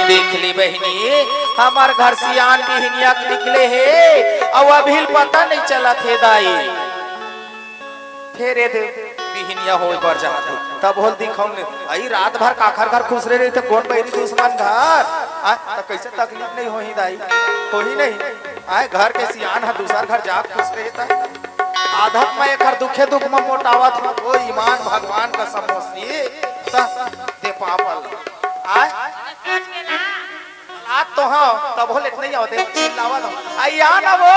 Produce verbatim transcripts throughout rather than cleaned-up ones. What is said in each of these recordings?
देख ले बहिनी, हमर घर सियान बिहनिया के निकले हे, अउ अभी ल पता नइ चलत हे दाई। फेर ए दे बिहनिया होय बर जात हे, तब होल दिखउन ले। अई रात भर काखर घर खुसरे रहिथे, कोन बहिनी दुस्मन घर? आ, त कइसे तकलीफ नइ होही दाई? होही नहीं? आय घर के सियान ह दूसर घर जात खुसरे हे त आदत म एखर दुखे दुख म मोटावत हे। ओ ईमान भगवान कसम मौसी, त दे पापल। आय आज तो हाँ, तब हो लेट नहीं आवते, चिल्लावा ना। अइया ना वो।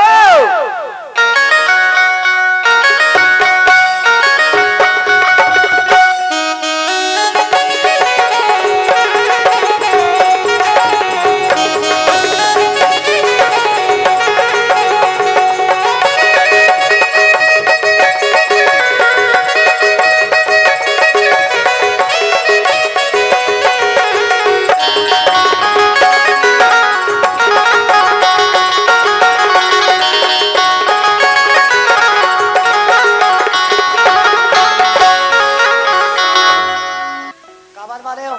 काबर मारे हो?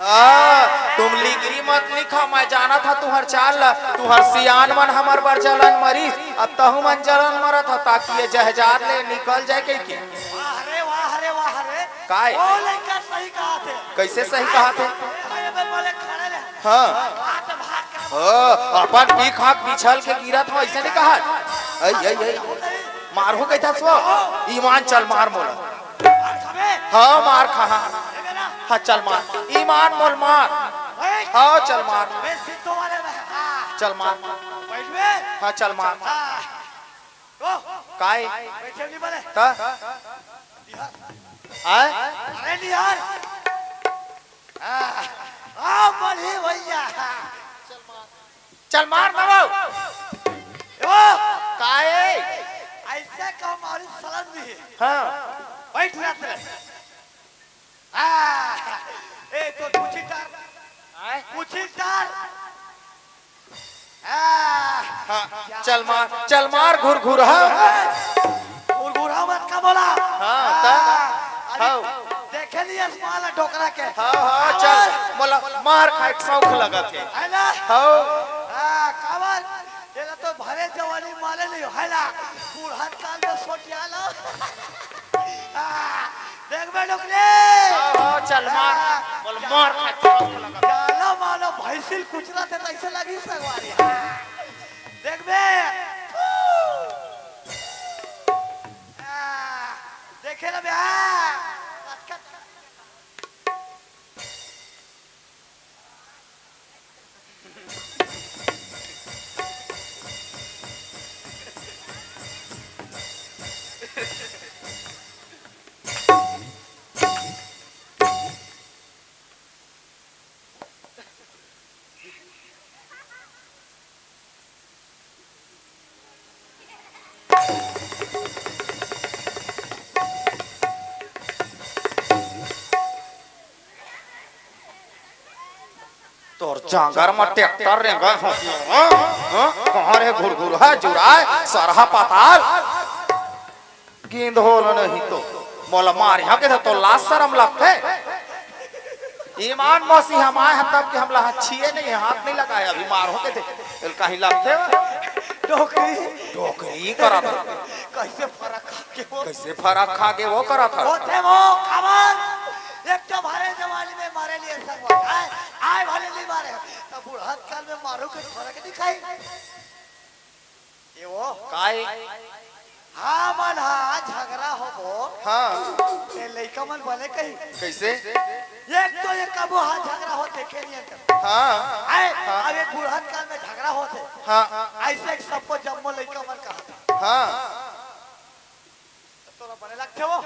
आ, तुम लिगरी मत लिखा, मैं जानत हँव तुँहर चाल ला। तुँहर सियान मन हमर बर जलन मरिस, अब तहूँ मन जलन मरत हव, ताकि ये जहजात ले निकल जाय कहिके। वाह रे, वाह रे, वाह रे। काय? ओ लइका सही कहाथे। कइसे सही कहाथे? अरे बे, बोले खड़े ले। हाँ। हाथ भाग के ओ, अपन पीक हाँक बिछल के गिरत हव, अइसे नइ कहात। अई, अई, अई। मारहूँ कहिथस वो? ईमान चल मार मोला। मार खाबे। हाँ, मार खा, हाँ। देबे ना। हाँ, चल मार। ईमान मोल मार। ओए। हाँ, चल मार। बे सिद्धो वाले में। हाँ। चल मार। बैठ बे। हाँ, चल मार। हाँ। ओ। काय? बैठे नहीं बोले। त? निहार। आय? अरे निहार। आ, आ, बड़ी भैया। चल मार ना वो। ओ। काय? ऐसे का मारी सलन नहीं। हाँ। बैठ ना तेरे। आ, ए, तो पूछी टार। आय? पूछी टार। आ, हाँ, चल मार, चल मार घुरघुरहा। घुरघुरहा मत का बोला। हाँ, त? आ, अरे, हाँ। देखे नहीं आसमान ला डोकरा के। हाँ, हाँ, काबर? चल, मोला मार खाए के शौक लगत हे। है ना? हाँ। हाँ, काबर? तेला तो भरे जवानी माले नहीं हो, है ना? बूढ़त काल में सोटिया लो। आ, देख बे डोकरे। हाँ, हाँ, चल मार। आ, मोला मार खाए के शौक लगत हे। जालो मालो भैंसिल कुचला थे तैसे लगी सगवारी। हाँ। देख बे। आ, देखे ना बे, हाँ। तोर जांगर म ट्रैक्टर रेंगत होही, हाँ? हाँ? कहाँ रे घुरघुरहा जुराय, सरहा पताल? गेंद होल नहीं तो मोला मारिहा के तो लाज सरम लगथे। ईमान मौसी हम आए हैं तब के हमला हाथ छिए नहीं है, हाथ नहीं लगाए, अभी मारहूँ के थे। एल कहीं लगथे वो। डोकरी। डोकरी करत हे। कइसे फरक खा के वो। कइसे फरक खा के वो करत हे। होथे वो काबर। एक तो भरे जवानी में मारे लिए सब। आय, आय भले नहीं मारे। तब बुढ़त काल में मारो के फरक दिखाई। ए वो। काय? हमन हा झगड़ा होबो। हाँ। ते लइका मन बने कही। कइसे? एक तो ये कबो हा झगड़ा हो देखे नहीं अंतर। हाँ। आय, हाँ। अब एक बुढ़त काल में झगड़ा होथे। हाँ। अइसे एक सबो जम्मो लइका मन कहा। हाँ। तोला बने लगथे वो।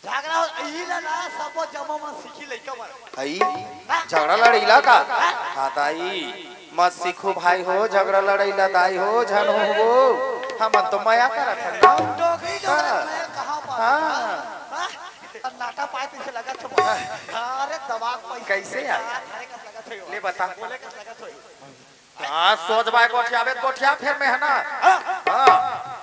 झगड़ा हो, इही ला ना सबो जम्मो मन सीखी लइका मन। हई, हाँ? झगड़ा लड़ई ला का? हाँ? हाँ दाई, मत सीखू भाई हो, झगड़ा लड़ई ला दाई हो, झन हो वो। हमन तो मया करत हन ना। डोकरी, डोकरी हाँ। मैं कहाँ पाऊँ? हाँ। हाँ? नाटा पाए पीछे लगत हो। हाँ। अरे दबा कोई। कइसे यार? अरे कब लगत हो? ले बता। बोले कब लगत हो? हाँ, सोच बाय गोठियाबे, गोठिया फेर में है ना। हाँ। हाँ।